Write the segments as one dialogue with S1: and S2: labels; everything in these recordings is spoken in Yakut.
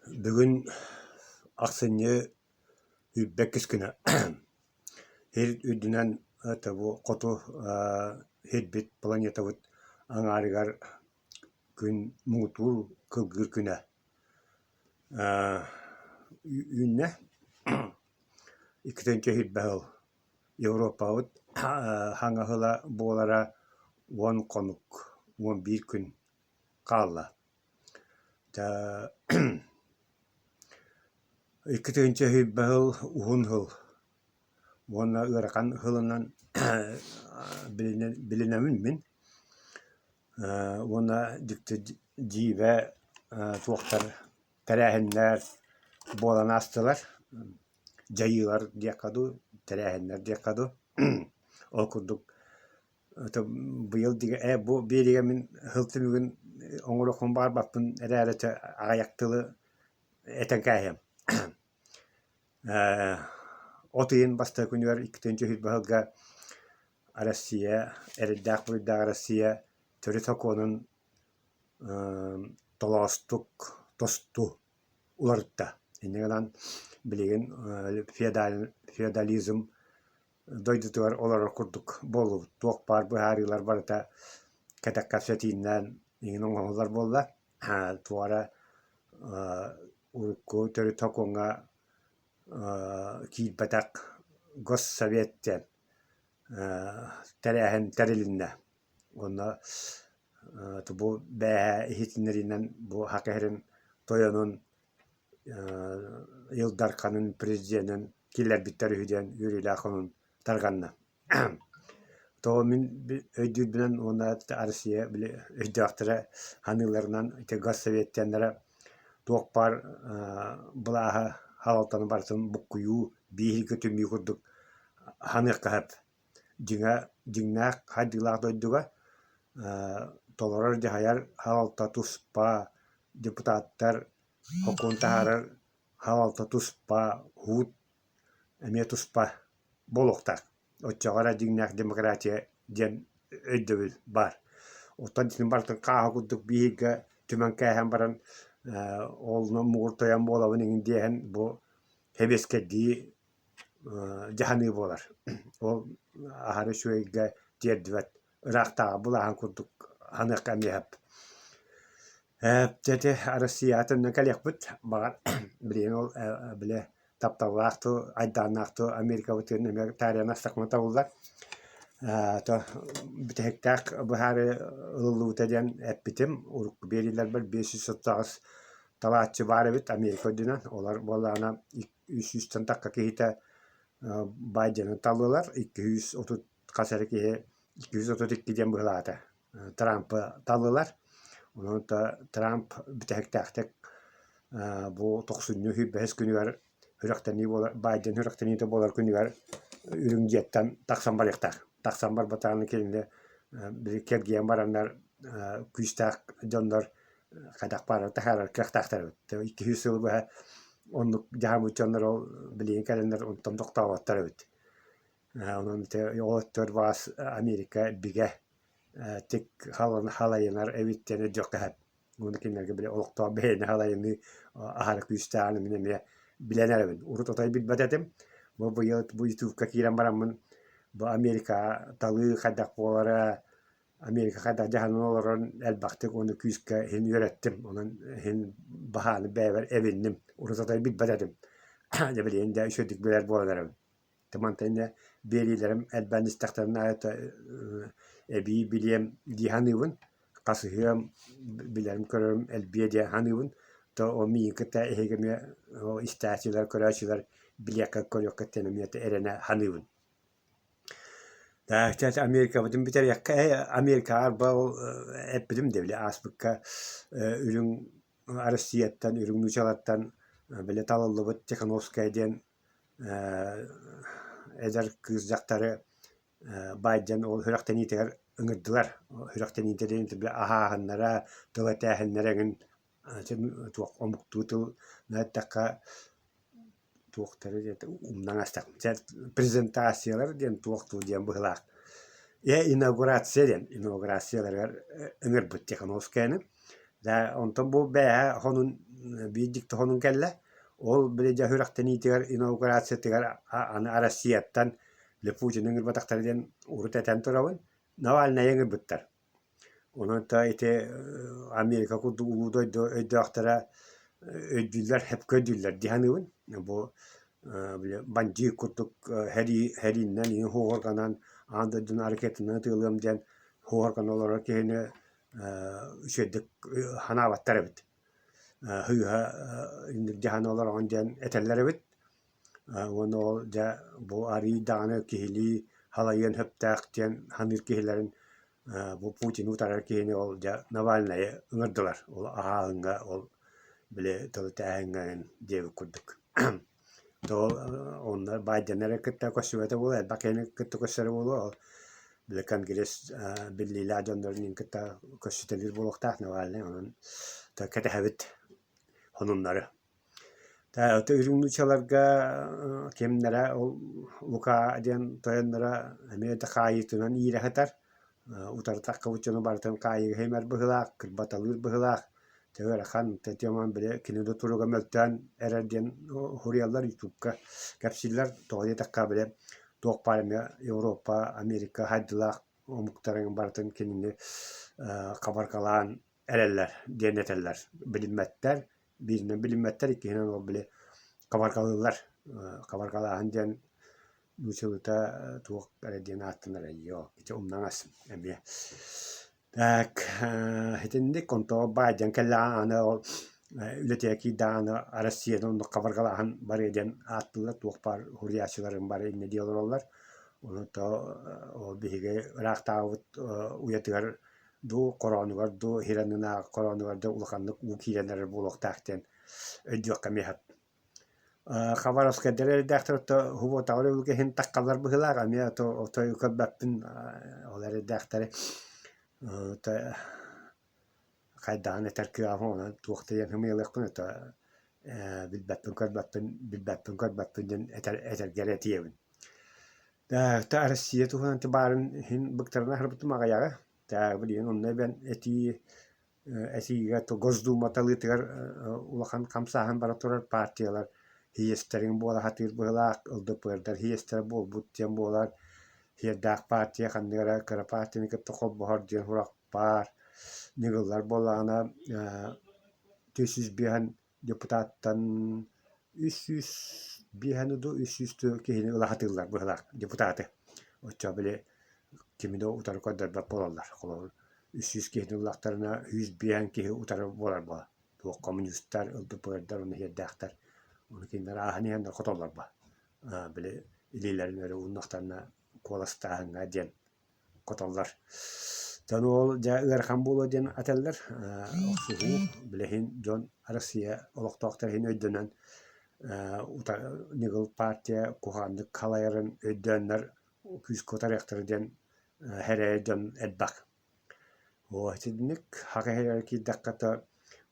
S1: Бүгүн ахсынньы сүүрбэккис күнэ Сир үрдүнэн это бу хоту сирбит планетабыт аҥаарыгар күн муҥутуур кылгыыр күнэ үүннэ. Иккитинчи сүүрбэ сыл Европабыт хаҥа сыла буолара 10 хонук, 11 күн хаалла. 2020 сыл уһун сыл уонна ыарахан сылынан билинэбин мин уонна дьикти дьиибэ туохтар тэрээһиннэр буолан аастылар дьайыылар диэххэ дуу, тэрээһиннэр диэххэ дуу. Ол курдук быйыл ээ бу биэриигэ мин сыл түмүгүн оҥоруохпун баҕарбаппын эрээри чэ аҕыйах тылы этэн кээһиэм. От ыйын бастакы күнүгэр 2020 сылга Россия эрэйдээх-буруйдаах Россия төрүт сокуонун толоостук тосту уларытта. Инньэ гынан билигин феодализм дойдутугар олорор курдук буоллубут. Туох баар быһаарыылар барыта кэтэх кэпсэтииннээн иҥин оҥоһуллар буолла. Туох эрэ урукку төрүт сокуоҥҥа киирбэтэх госсовет диэн тэрээһин тэрилиннэ. Уонна бу бээһээ иһитиннэриинэн бу Саха сирин тойонун Ил Дарханын президенин киллэрбиттэр үһү диэн үөрүүлээх сонун тарҕанна. Тоҕо мин өйдүүрбүнэн уонна Россия били өйдөөхтөрө саныылларынан ити госсоветтианнара туох баар былааһы салалтаны барытын буккуйуу, бииһиргэ түмүү курдук саныахха сөп. Дьиҥэ дьиҥнээх хайдыылаах дойдуга толорор дьаһайар салалта туспа, депутаттар сокуон таһаарар салалта туспа, уут эмиэ туспа буолуохтаах. Оччоҕо эрэ дьиҥнээх демократия диэн өйдөбүл баар. Оттон итини барытын хааһы курдук биһигэ түмэн кээһэн баран ол муҥур тойон буолабын иҥин диэһэн бу сэбиэскэйдии дьаһаныы буолар. Ол аһары үчүгэйгэ тиэрдибэт ыраахтааҕы былааһын курдук саныахха эмиэ сөп. Дьэ ити Россияҕа төннөн кэлиэхпит. Баҕар билигин ол били тапталлаах дуу, айдааннаах дуу Америкабытын эмиэ таарыйан астахпына табыллар. То бүтэһиктээх быһаарыы ылыллыбыта диэн эппитим. Урукку биэриилэрбэр 538 талааччы баар эбит Америка үрдүнэн. Олор буоллаҕына 300-тэн тахха киһитэ Байдены таллылар, 230 хас эрэ киһи 232 диэн быһылаата Трампы таллылар. Онон Трамп бүтэһиктээхтик бу тохсунньу 25 күнүгэр сүрэхтэнии буолар Байден сүрэхтэниитэ буолар күнүгэр үрүҥ дьиэттэн тахсан барыахтаах. Тахсан барбатаҕына кинини били кэргийэн бараннар күүстээх дьоннор хайдах баарар таһаарар кыахтаахтар эбит. 200 сылы быһа оннук дьаһаммыт дьоннор ол билигин кэлэннэр онтон тохтооботтор эбит. Онон ити ол өттүгэр баҕас Америка бигэ тик халайынар эбит диэн өйдүөххэ сөп. Уонна кинилэргэ били олохтоох бэйэни халайыныы аһара күүстээҕин мин эмиэ билэн эрэбин. Урут отой билбэт этим. Бу быйыл бу ютубка киирэн бараммын бу Америка талыы хайдах буолара, Америка хайдах дьаһанан олорон элбэхтик уонна күүскэ иһин үөрэттим. Онон иһин баһааны бэйэбэр эбинним. Урут отой билбэт этим. Дьэ билигин дьэ үчүгэйдик билэр буолан эрэбин. Мантан инньэ биэриилэрим элбээн истэхтэринэ эбии билиэм дии саныыбын. Хасыһыам, билэрим-көрөрүм элбиэ диэн саныыбын. То ол миигин кытта эһиги эмиэ истээччилэр, көрөөччүлэр билиэххэ, көрүөххэ диэн эмиэ эрэнэ саныыбын. Америкабытын бүтэриэххэ Америкаҕа арба ол эппитим да били ааспыкка үрүҥ Россияттан, үрүҥ нуучалартан били талыллыбыт Тихановская диэн эдэр кыыс дьахтары Байден ол сүрэхтэниитигэр ыҥырдылар. Сүрэхтэниитэ диэн били аһааһыннара, тыл этээһиннэрэ эҥин туох омуктуу тыл эттэххэ туохтары диэтэ умнан астах презентациялар диэн туох-туох диэн быһыылаах э инаугурация диэн инаугурацияларыгар ыҥырбыт Тихановскаяны. Дьэ онтон бу бээһэ хонун биир дьикти хонун кэллэ. Ол били дьэ сүрэхтэниитигэр инаугурациятыгар аны Россияттан били Путины ыҥырбатахтара диэн урут этэн турабын. Навальнайы ыҥырбыттар. Онон то ити Америка курдук улуу дойду өйдөөхтөрө өйдүүллэр, сөпкө өйдүүллэр дии саныыбын. Бу били бандьыыт курдук сэрии сэрииннэн иһин суоһурҕанан аан дойдуну ракетанан ытыалыам диэн суоһурҕана олорор киһини үчүгэйдик санаабаттар эбит. Сыыһа инник дьаһана олороҕун диэн этэллэр эбит. Уонна ол дьэ бу арыый даҕаны киһилии халайыан сөптөөх диэн саныыр киһилэрин бу Путины утарар киһини ол дьэ Навальнайы ыҥырдылар. Ол аһааһыҥҥа ол били тылы тээһиҥҥэ диэбит курдук. Ол онно Байдены эрэ кытта көрсүбэтэ буолуо, элбэх киһини кытта көрсөрө буолуо. Ол били Конгресс биллиилээх дьоннорун кытта көрсүтэлиир буолуохтаах Навальнай. Онон кэтэһэбит сонуннары. Үрүҥ нууччаларга кимнэрэ ол Лука диэн тойонноро эмиэ да хаайыытынан иирэ сытар, утары таххыбыт дьону барытын хаайыыга симэр быһыылаах, кырбаталыыр быһыылаах. Дьэ ыарахан, Тетяман били кини да туруга мөлтөөн эрэр диэн суруйаллар ютубка кэпсииллэр. Тоҕо диэтэххэ били туох баар эмиэ Европа, Америка хайдылаах омуктарын барытын кинини хабарҕалаан эрэллэр диэн этэллэр. Билиммэттэр, бииринэн билиммэттэр, иккиһинэн ол били хабарҕалыыллар. Хабарҕалааһын диэн нууччалыыта туох эрэ диэн ааттанар йоо ити умнаҥас эмиэ. Так итинник онтоо Байден кэллэҕинэ аны ол үлэтигэр киирдэҕинэ аны Россияны оннук хабарҕалааһын барыа диэн ааттыыллар, туох баар суруйааччыларын бары инньэ дии олороллор. Ону то ол биһиги ыраахтааҕыбыт уйатыгар дуу, хороонугар дуу, сир аннынааҕы хороонугар да улаханнык уу киирэн эрэр буолуохтаах диэн өйдүөххэ эмиэ сөп. Хабаровскайдар эрэйдээхтэр ото һубуотаҕар өлүгэ иһин таххаллар быһыылаах эмиэ ото отой көрбөппүн ол эрэйдээхтэри хайдаҕын этэр кыаҕым онон туох да диэн ымыйалыахпын ото билбэппин көрбөппүн билбэппин көрбөппүн диэн этэр этэргэ эрэ тиийэбин. Россия туһунан баарын иһин быктаран аһарбытым аҕыйаҕы. Билигин онно эбэн этии этиигэ Госдума талыытыгар улахан хамсааһын бара турар партиялар съезтэрин буола сатыыр быһыылаах, ЛДПР-дар съезтэрэ буолбут диэн буолар. Сиэрдээх партия ханнык эрэ кыра партияны кытта холбоһор диэн сурах баар. Ньыгыллар буоллаҕына 305 депутаттан 305 дуу 300 киһини ыла сатыыллар быһыылаах депутаты. Оччо били кими да утары көрдөрбөт буолаллар. Холобур, 300 киһини ыллахтарына 105 киһи утары буолар буолар. Туох коммунистар, ЛДПР-дар уонна сиэрдээхтэр. Ону кинилэр ааһан иһэннэр хотоллор буо. Били илиилэрин өрө ууннахтарына куоластааһыҥҥа диэн хотоллор. Дьон ол дьэ ыарахан буолуо диэн этэллэр. Охсуһуу билигин дьон Россия олохтоохторо иһин өйдөнөн ньыгыл партия куһаҕаннык халайарын өйдөөннөр күүскэ утарыахтара диэн сэрэйэр дьон элбэх. Итинник хах иһигэр киирдэххэ то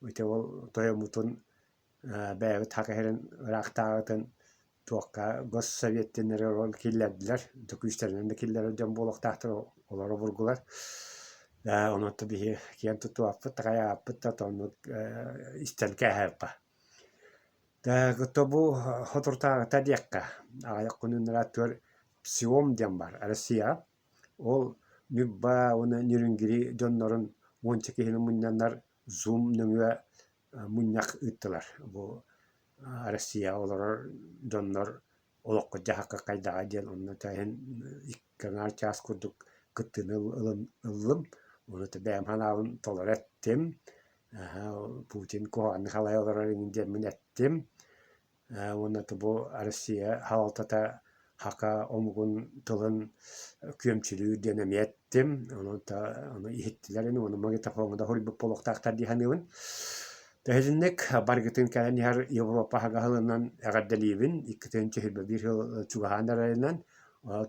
S1: ити ол тойоммутун бэйэбит хах иһэрин ыраахтааҕытын туохха госсовет диэннэри ол киллэрдилэр, күүстэринэн да киллэрэр дьон буолуохтаахтар олор обургулар. Онон биһи киэн туттубаппыт, такайааппыт да оннук истэн кээһээппэ. Бу соторутааҕыта диэххэ, аҕыйах күнүннэрэ ПСИОМ диэн баар Россияҕа. Ол Ньурба уонна Нерюнгри дьоннорун уонча киһини мунньаннар Zoom нөҥүө мунньах ыыттылар. Бу Россияҕа олорор дьоннор олоххо-дьаһахха хайдаҕа диэн онно тэһин икки аҥаар чаас курдук кыттыыны ыллым. Ону бэйэм санаабын толору эттим. Путин куһаҕаннык халайа олорор инин диэммин эттим. Уонна бу Россия салалтата саха омугун тылын күөмчүлүүр диэн эмиэ эттим. Ону ону иһиттилэр ини уонна магнитофоҥҥа да суруйбут буолуохтаахтар дии саныыбын. Итинник баргытын кэлэн иһэр Европа аһаҕаһылынан эҕэрдэлиибин. 2021 сыл чугаһаан эрэринэн,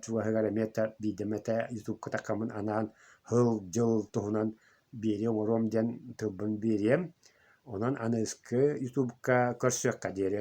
S1: чугаһыгар эмиэ биирдэ эмэтэ ютубка таххаммын анаан сыл-дьыл туһунан биэрии оҥоруом диэн тылбын биэриэм. Онон аныгыскы ютубка көрсүөххэ диэри.